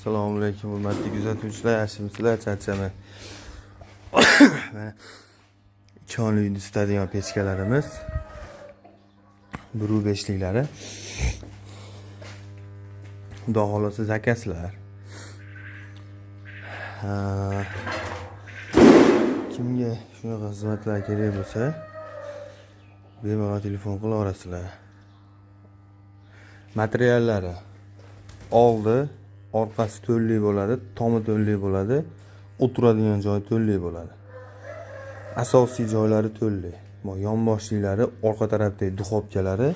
Assalomu alaykum, hurmatli kuzatuvchilar, yaxshimisizlar? Charchamang. Mana 2 xonali uyni isitadigan pechkalarimiz. 1,5 liklari. Xudo xohlasa, zakazlar. Ha, kimga shunaqa xizmatlar kerak bo'lsa, bemalol telefon qila olasizlar. Materiallari: oldi, orqasi to'lli bo'ladi, tomi to'lli bo'ladi, o'tiradigan joyi to'lli bo'ladi. Asosiy joylari to'lli. Bu yonboshliklari, orqa tarafdagi духовка lari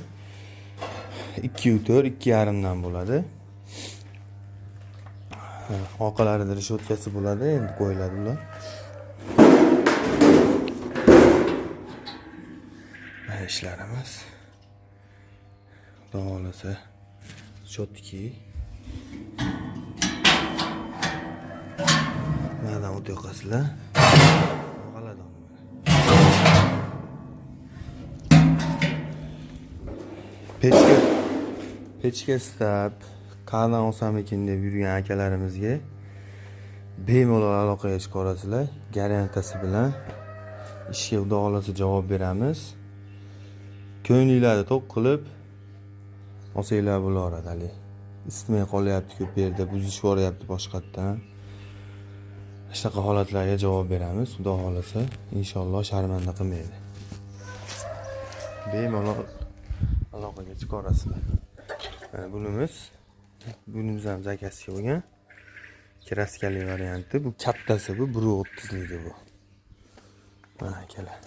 2,4, 2,5 dan bo'ladi. Ha, orqalarida решётка si bo'ladi, endi qo'yiladi ular. Mana ishlarimiz. Xudo xohlasa, чёткий. Mana o't yoqasizlar. G'aladon. Pechka istab, qayerdan olsamikin deb yurgan akalarimizga bemalol aloqaga chiqa olasizlar. Garantiyasi bilan ishga, xudo xohlasa, javob beramiz. Ko'nglinglarni to'q qilib olsanglar bo'laveradi haligi. Isitmay qolyapti ko'p yerda, buzishib yuboryapti boshqatdan. Shunaqa holatlarga javob beramiz. Xudo xohlasa, inshaalloh sharmanda qilmaydi. Bemalol aloqaga chiqa olasizlar. Mana bunimiz ham zakazga bo'lgan. Краска li varianti. Bu kattasi, bu 1,30 ligi bu. Mana, akalar.